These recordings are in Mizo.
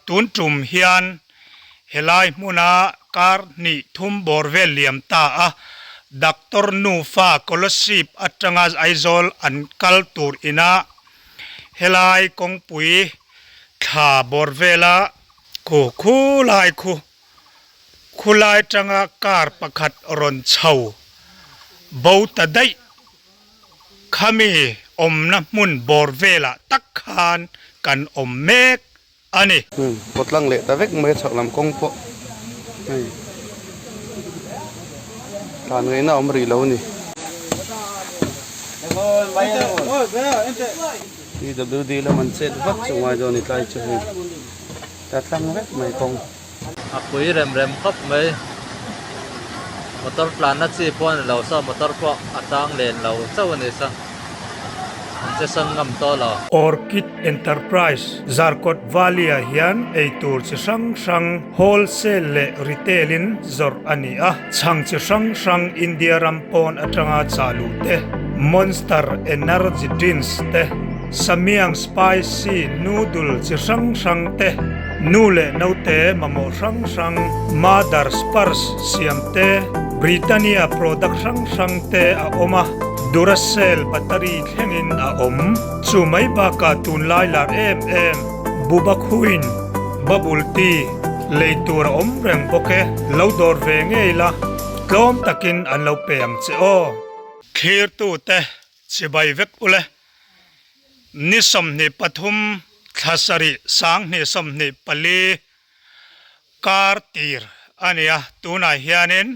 Tun tum hian helai hmuna kar hnih thum bawr vel liam ta a, Doctor nufa Kolasib atanga Aizawl an kal tur ina helai kawngpui thla bawr vela khu khulai khu khulai tanga car pakhat rawn chho bo ta daih. Khami awmna hmun bawr velah tak khan kan awm mek a ni. Pawt lang leh ta vek mai a chhak lam kawng pawh hei tlan ngaihna a awm rih lo a ni. PWD lam an chet vat chu ngai dawn a ni tlai chu hei ta tlang vek mai kawng. A pui rem rem khawp mai. Motor tlanna chi pawh a ni lo saw motor pawh a tang len lo chauh a ni sa. An che sawn ngam tawh lo. Orchid Enterprise Zarkawt Valley-ah hian eitur chi hrang hrang wholesale leh retail in zawrh a ni a, chhang chi hrang hrang India ram pawn atanga chah luh te, Monster Energy Drinks te, Samyang Spicy Noodle chi hrang hrang te, Nu leh naute mamawh hrang hrang, Mother's Purse siam te, Britannia product hrang hrang te a awm a, Duracell battery thlengin a awm. Chu mai bakah tunlai lar em em, Bubakhuin bubble tea lei tur a awm reng bawk e, lo dawr ve ngei la, tlawm takin an lo pe ang che aw. Thlirtute chibai vek ule. Ni 23 thla sarih 20 24 kar tir a ni a, tunah hianin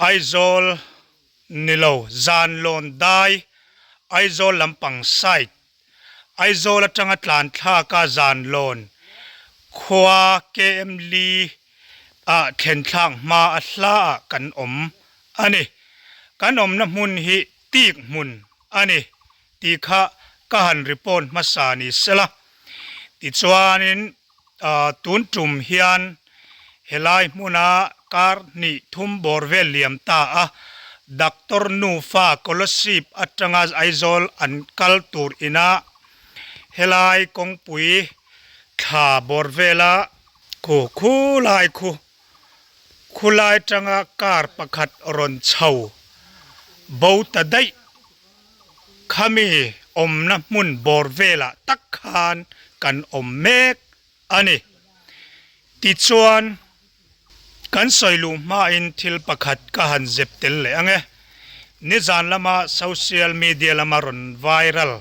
Aizawl ni lo Zanlawn dai Aizawl lampang side Aizawl atanga tlan thlaka Zanlawn khua KM Li ah thlen thlak hma a hla ah kan awm a ni. Kan awmna hmun hi tik hmun a ni tih kha ka han report hmasa ni sela. Tichuanin tun tum hian helai hmuna kar hnih thum bawr vel liam ta a, Doctor nufa Kolasib atanga Aizawl an kal tur ina helai kawngpui thla bawr vela khu khulai khu Khulai tanga car pakhat rawn chho bo ta daih. Khami awmna hmun bawr velah tak khan kan awm mek a ni. Tichuan, kan sawi luh hmain thil pakhat ka han zep tel leh ang e. Nizan lama social media lama rawn viral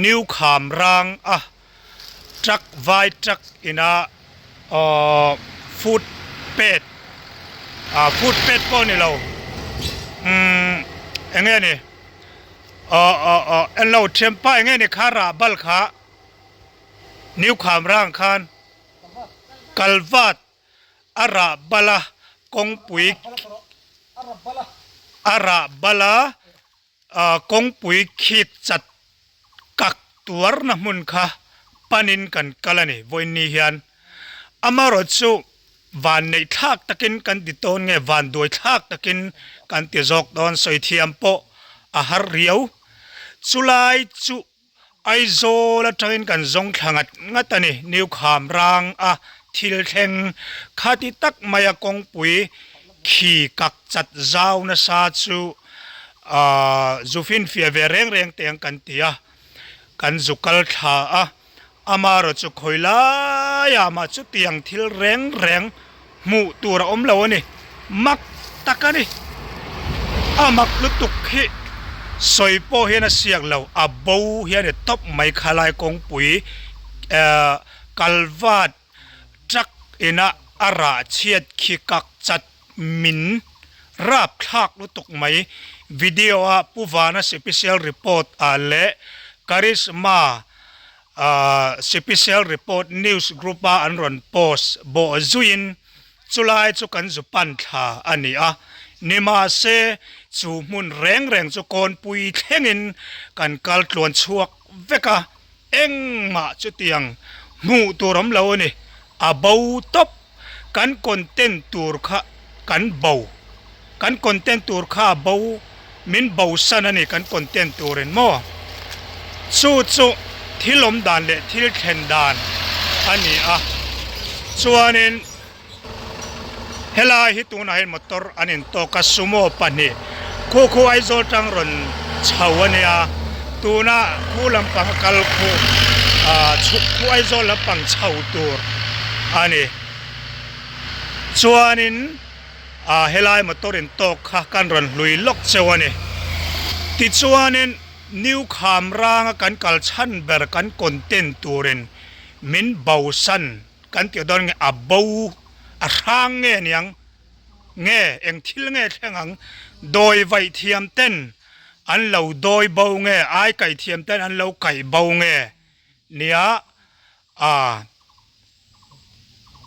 new kham rang a Truck vai truck ina aww foot pad ah foot pad pawh ni lo umm eng nge ni aw aw aw en lo thianpa eng nge ni kha rah bal kha new kham rang khan kalvat a rah bal a kawngpui a rah bal a. Kawngpui khik chat kak tuarna hmun kha panin kan kal a ni vawiinni hian. Amaherawh chu van neih thlak takin kan ti tawn nge van duai thlak takin kan ti zawk dawn sawi thiam pawh a har riau. Chulai chu Aizawl atangin kan zawng thla ngat ngat a ni. New Kham rang a thil thleng khati tak maia kawngpui khi kak chat zau nasa chu aah zu finfiah ve reng reng teh ang kan ti a, kan zu kal thla a, amaherawh chu khawi laiah mah chutiang thil reng reng hmuh tur a awm lo a ni. Mak tak a ni. A mak lutuk hi sawi pawh hian a siak lo, a bo hi a ni tawp mai khalai kawngpui eh kalvat truck ina a rah chhiat khi kak chat min rap thlak lutuk mai. Video a Pu Vana Special Report ah leh Karizma Special Report News Group a an rawn post bawh zuiin chulai chu kan zu pan thla a ni a, nimahse chu hmun reng reng chu kawnpui thlengin kan kal tluan chhuak vek a, engmah chutiang hmuh tur awm lo a ni, a bo tawp, kan content tur kha kan bo, kan content tur kha a bo, min bo san a ni kan content turin maw? Chu chu thil awm dan leh thil thlen dan a ni a chuanin helai hi tunah hian motor an intawk a sumo pahnih khu khu Aizawl tang rawn chho a nia tuna khu lampang a kal khu ah chhuk khu Aizawl lampang chho tur a ni chuanin. Ah helai motor in tawk kha kan rawn hlui lawk cheu a ni. Tichuanin New Khamranga kan kal chhan ber kan content turin min bosan kan tih dawn nge a bo a hrang nge niang nge eng thil nge thleng ang dawi vaih thiam ten an lo dawi bo nge ai kaih thiam ten an lo kaih bo nge nia ah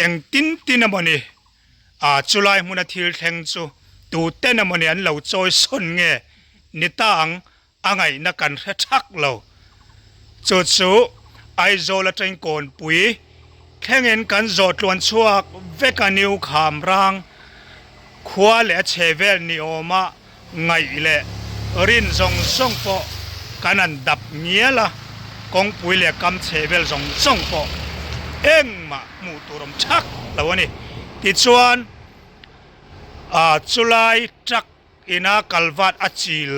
Eng tin tin emawni ah chulai hmuna thil thleng chu tuten emawni an lo chawi sawn nge ni ta ang a ngaihna kan hre thak lo. Chu chu Aizawl atangin Kawnpui thlengin kan zawh tluan chhuak vek a New Khamrang khua leh a chhe vel ni awma ngaih leh rin zawng zawng pawh kan han dap ngial a, kawngpui leh kam chhe vel zawng zawng pawh engmah hmuh tur awm thak lo a ni. Tichuan, ah chulai truck ina kalvat a chil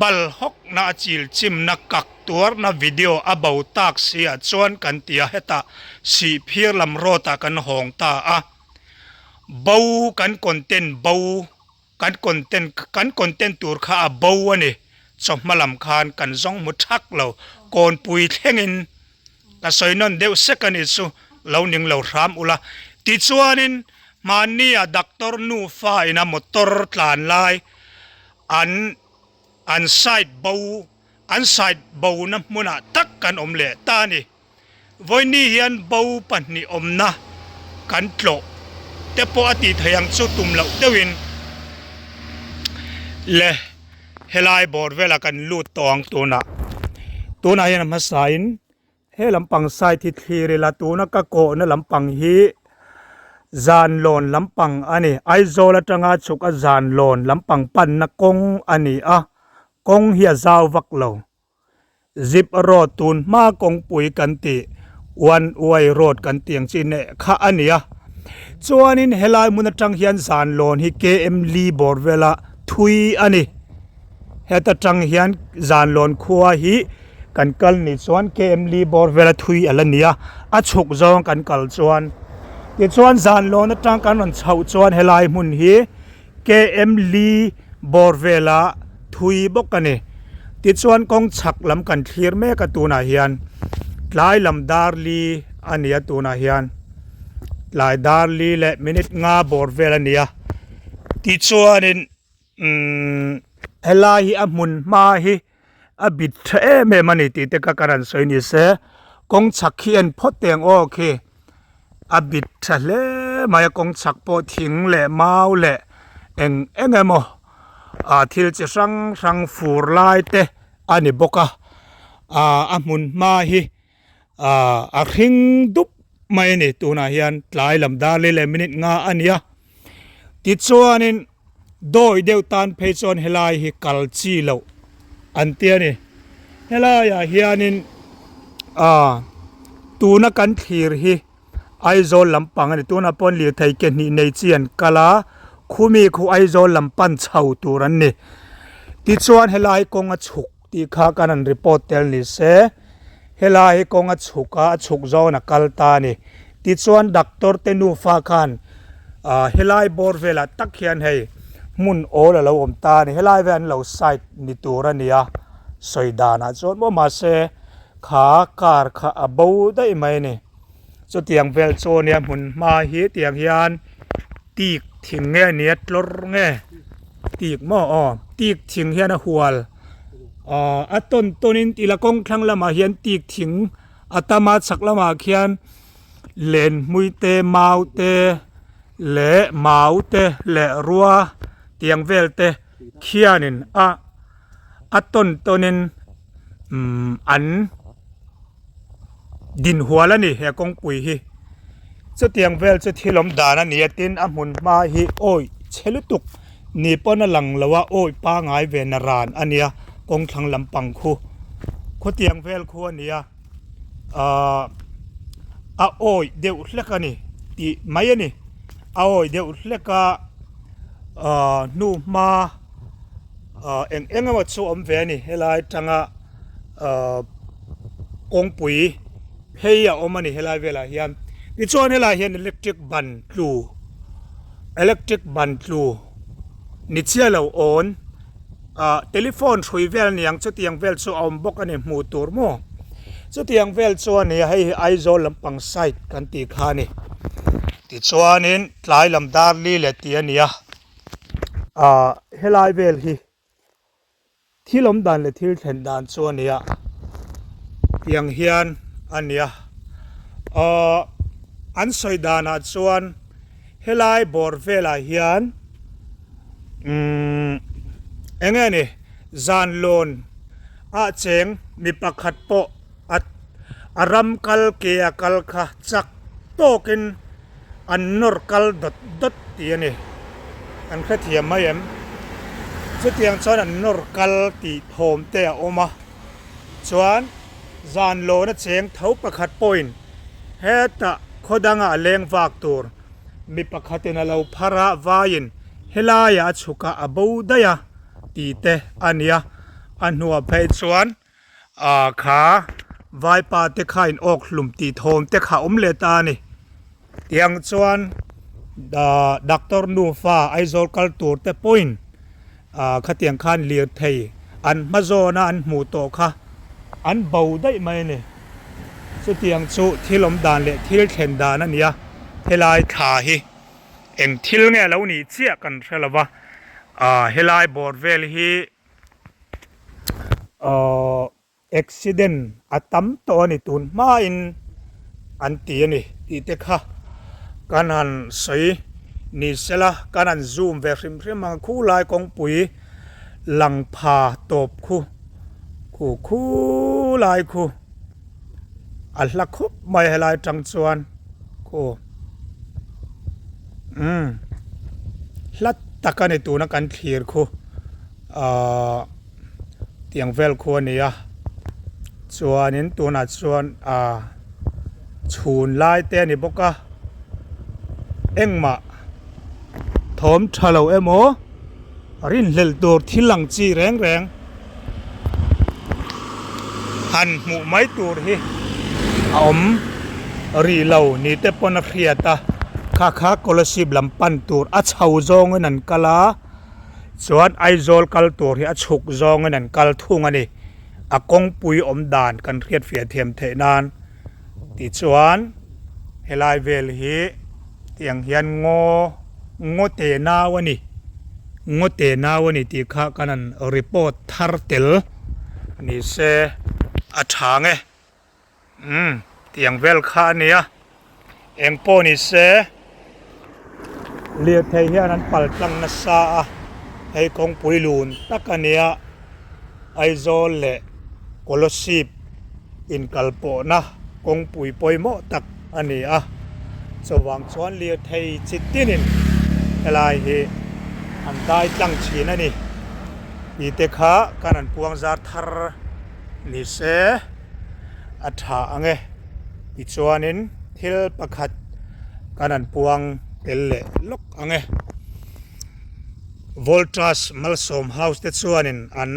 bal hawkna a chil chimna kak tuarna video a bo tak si ah chuan kan ti a, hetah Sihphir lam road ah kan hawng ta a, bo kan content bo. Kan content kan content tur kha a bo a ni. Chawhma lam khan kan zawng hmu thak lo. Kawnpui thlengin ka sawi nawn deuh sek a ni chu lo ning lo hram ula. Tichuanin hmannia doctor nufa ina motor tlan lai an an side bo an side bona hmunah tak kan awm leh ta a ni. Vawiini hian bo pahnih awmna kan tlawh te pawh a tih theih ang chu tum loh deuhin le helai bawr velah kan lut tawh ang tunah. Tunah hian a hmasain he lampang side hi thlir ila tuna ka kawhna lampang hi zanlawn lampang a ni. Aizawl atanga chhuk a zanlawn lampang panna kawng a ni a, kawng hi a zau vak lo. Zip road tun hma kawngpui kan tih one way road kan tih ang chi neh kha a ni a chuanin helai hmun atang hian zan lawn hi km li bawr vela thui a ni heta tang hian zan lawn khua hi kan kal ni chuan km li bawr vela thui a la ni a a chhuk zawng kan kal chuan tichuan zan lawn atang kan rawn chhoh chuan helai hmun hi. KM li bawr vela thui bawk a ni. Tichuan kawng chhak lam kan thlir mek a tunah hian tlai lam dar li a ni a tunah hian tlai dar li leh minute nga bawr vel a ni a. Tichuanin umm helai hi a hmun hma hi a bit tha em em a ni tih te kha ka rawn sawi ni se kawng chhak khi en phawt teh ang aw khi a bit tha hle mai a kawng chhak pawh thing leh mau leh eng eng emaw ah thil chi hrang hrang fur lai te a ni bawk a ah a hmun hma hi ah a hring dup mai a ni tunah hian tlai lam dar leh leh minute nga a ni a tichuanin dawi deuh tan phei chuan helai hi kal chi loh an ti a ni helaiah hianin ah tuna kan thlir hi Aizawl lampang a ni tunah pawh lirthei ke hnih nei chi an kal a khumi khu Aizawl lam pan chho tur an ni tichuan helai kawng a chhuk tih kha kan han report tel ni se helai hi kawng a chhuk a a chhuk zawn a kal ta a ni tichuan doctor te nufa khan ah helai bawr velah tak hian hei hmun awl a lo awm ta a ni helai vel an lo side ni tur a ni a sawi danah chuan maw mahse kha car kha a bo daih mai a ni chutiang vel chu a nia hmun hma hi tiang hian tik thing nge a nia tlawr nge tik maw aw tik thing hian a hual ahh a tawn tawn in tila kawng thlang lamah hian tik thing a tam a chhak lamah khian len hmui te mau te leh mau te leh rua tiang vel te khianin a a tawn tawn in umm an din hual a ni he kawngpui hi chutiang vel chu thil awm dan a ni a tin a hmun hma hi awi chhe lutuk ni pawn a lang lo a awi pangai ve na ran a nia kawng thlang lampang khu khawtiang vel khu a ni a ahh. A awih deuh hlek a ni tih mai a ni. A awih deuh hlek a, ahh hnuhma ahh eng eng emaw chu a awm ve a ni. Helai atanga ahh kawngpui phei a awm a ni helai velah hian. Tichuan helaiah hian electric ban tlu electric ban tlu ni chiah lo awn ah telephone hrui vel niang chutiang vel chu a awm bawk a ni hmuh tur maw chutiang vel chu a ni a hei hi Aizawl lampang side kan tih kha a ni tichuanin tlai lam dar li leh tih a ni a ah helai vel hi. Thil awm dan leh thil thlen dan chu a nia, tiang hian a nia. Aww an sawi danah chuan helai bawr velah hian umm eng nge ni zan lawn ah cheng mi pakhat pawh a a ram kal ke a kal kha chak tawkin an nawr kal dawt dawt tih a ni. An hrethiam mai em? Chutiang chuan an nawr kal tih thawm te a awm a, chuan zan lawna cheng tho pakhat pawhin hetah khaw danga a leng vak tur mi pakhatin a lo phar a, vaiin helaiah a chhuk a, a bo daih a tih te a nia. A hnuah phei chuan Ah kha vaipa te kha in awk hlum tih thawm te kha awm leh ta a ni. Tiang chuan ah doctor nufa Aizawl kal tur te pawhin ah khatiang khan lirthei an hma zawna an hmuh tawh kha an bo daih mai a ni. Chutiang chu thil awm dan leh thil thlen dan a ni a, helai thla hi eng thil nge a lo nih chiah kan hre lo va, ah helai bawr vel hi Aww accident a tam tawh a ni tun hmain an ti a ni tih te kha kan han sawi ni sela kan han zoom ve hrim hrim ang khulai kawngpui lang pha tawp khu khu khulai khu a hla khawp mai helai tang chuan khu umm hla tak a ni tuna kan thlir khu ahh tiang vel khu a ni a chuanin tunah chuan ahh chhun lai te a ni bawk a engmah thawm tha lo emaw. Rinhlelh tur thil ang chi reng reng han hmuh mai tur hi a awm rih lo ni te pawn a hriat a, kha kha Kolasib lam pan tur a chho zawngin an kal a, chuan Aizawl kal tur hi a chhuk zawngin an kal thung a ni, a kawngpui awm dan kan hriatfiah thiam theih nan tichuan helai vel hi. Tiang hian ngaw ngaw te nau a ni ngaw te nau a ni tih kha kan han report thar tel ni se a tha nge umm tiang vel kha a nia eng pawh ni se lirthei hian an pal tlang nasa a hei kawngpui lun tak a nia Aizawl leh Kolasib inkalpawhna kawngpui pawimawh tak a ni a, chuvang chuan lirthei chi tinin helai hi an dai tlang thin a ni tih te kha kan han puang zar thar ni se a tha ang e. Tichuanin thil pakhat kan han puang tel leh lawk ang e. Voltas Malsawm House te chuanin an.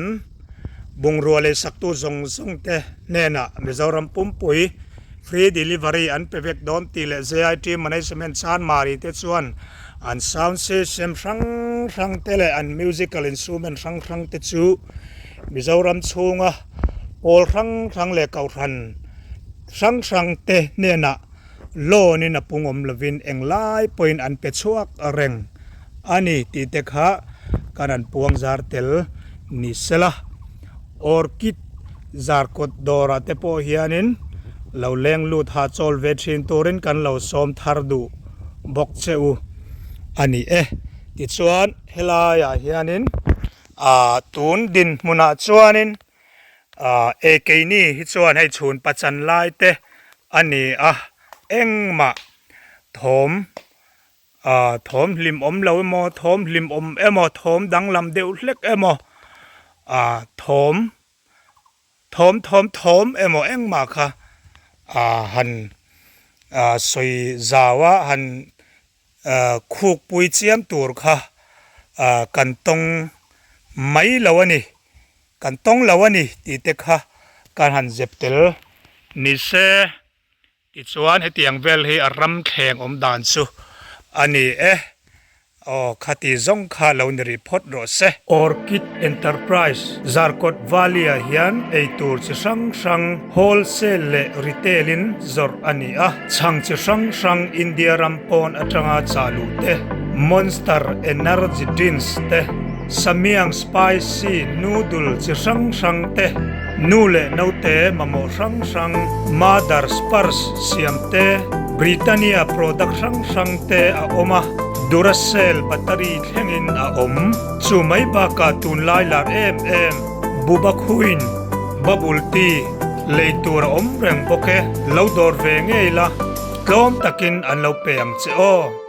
Bungrua lei saktu zawng zawng te hnenah Mizoram pumpui free delivery an pe vek dawn tih leh JIT Management Chanmari te chuan an sound system hrang hrang te leh an musical instrument hrang hrang te chu Mizoram chhunga pawl hrang hrang leh kohhran hrang hrang te hnenah loan in a pung awm lovin englai pawhin an pe chhuak reng a ni tih te kha kan han puang zar tel ni sela. Orchid zarkawt dawrah te pawh hianin lo leng lut ha chawl ve thin turin kan lo sawm thar duh bawk che u a ni e. Tichuan helaiah hianin ah tun dinhmunah chuanin Ah e keini hi chuan hei chhun pachan lai te a ni a, engmah thawm ah thawm hlim awm lo emaw thawm hlim awm emaw thawm danglam deuh hlek emaw ah thawm thawm thawm thawm emaw engmah kha ah han. Sawi zau a han khukpui chiam tur kha kan tawng mai lo a ni, kan tawng lo a ni tih te kha kan han zep tel ni se. Tichuan hetiang vel hi a ram thleng awm dan chu a ni e. Aw khati zawng kha lo ni rih phawt rawh se. Orchid Enterprise Zarkawt Valley-ah hian eitur chi hrang hrang wholesale leh retail in zawrh a ni a. Chhang chi hrang hrang India ram pawn atanga chah luh te, Monster Energy Drinks te, Samyang Spicy Noodle chi hrang hrang te, Nu leh naute mamawh hrang hrang, Mother's Purse siam te, Britannia product hrang hrang te a awm a, Duracell battery thlengin a awm. Chu mai bakah tunlai lar em em, Bubakhuin Bubble Tea lei tur a awm reng bawk e, lo dawr ve ngei la, tlawm takin an lo pe ang che aw.